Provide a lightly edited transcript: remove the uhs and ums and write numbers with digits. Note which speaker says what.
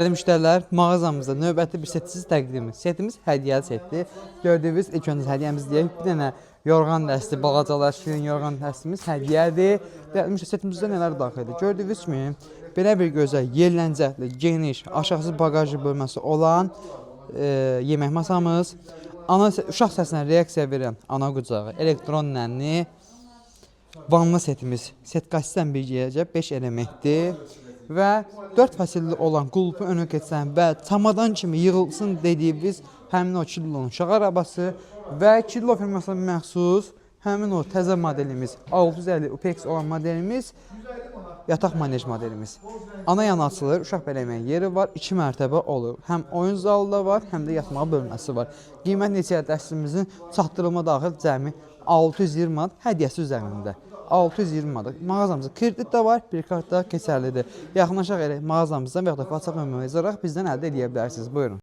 Speaker 1: Dəyərli müştərilər, mağazamızda növbəti bir set sizi təqdim edirik. Setimiz hədiyyəli setdir. Gördüyünüz ilk öncə hədiyyəmiz deyək, bir dənə yorğan dəsti, balacalar şirin yorğan dəstimiz hədiyyədir. Dəyərli müştərilər, setimizdə nələr daxildir? Gördüyünüz kimi belə bir gözəl yerləncəkli, geniş, aşağısı bagajlı bölməsi olan yemək masamız, ana uşaq səsinə reaksiya verən ana qucağı, elektron nənni, vanlı setimiz setkasdan bir gələcək 5 elementdir və 4 fəsilli olan qulpu önə keçən və çamadan kimi yığılsın dediyimiz həmin o Killonun uşaq arabası və Killo firmasına məxsus həmin o təzə modelimiz 650 UPX olan modelimiz yataq manej modelimiz. Ana yana açılır, uşaq bələməyə yeri var, 2 mərtəbə olur. Həm oyun zalı da var, həm də yatmağa bölməsi var. Qiymət neçəyə dəstimizin çatdırılma daxil cəmi 620 manat hədiyyəsi üzərində. 620 manat. Mağazamızda kredit də var, bir kart da keçərlidir. Yaxınlaşaq elə mağazamızdan və yaxud da WhatsApp nömrəmizə yazaraq bizdən əldə edə bilərsiniz. Buyurun.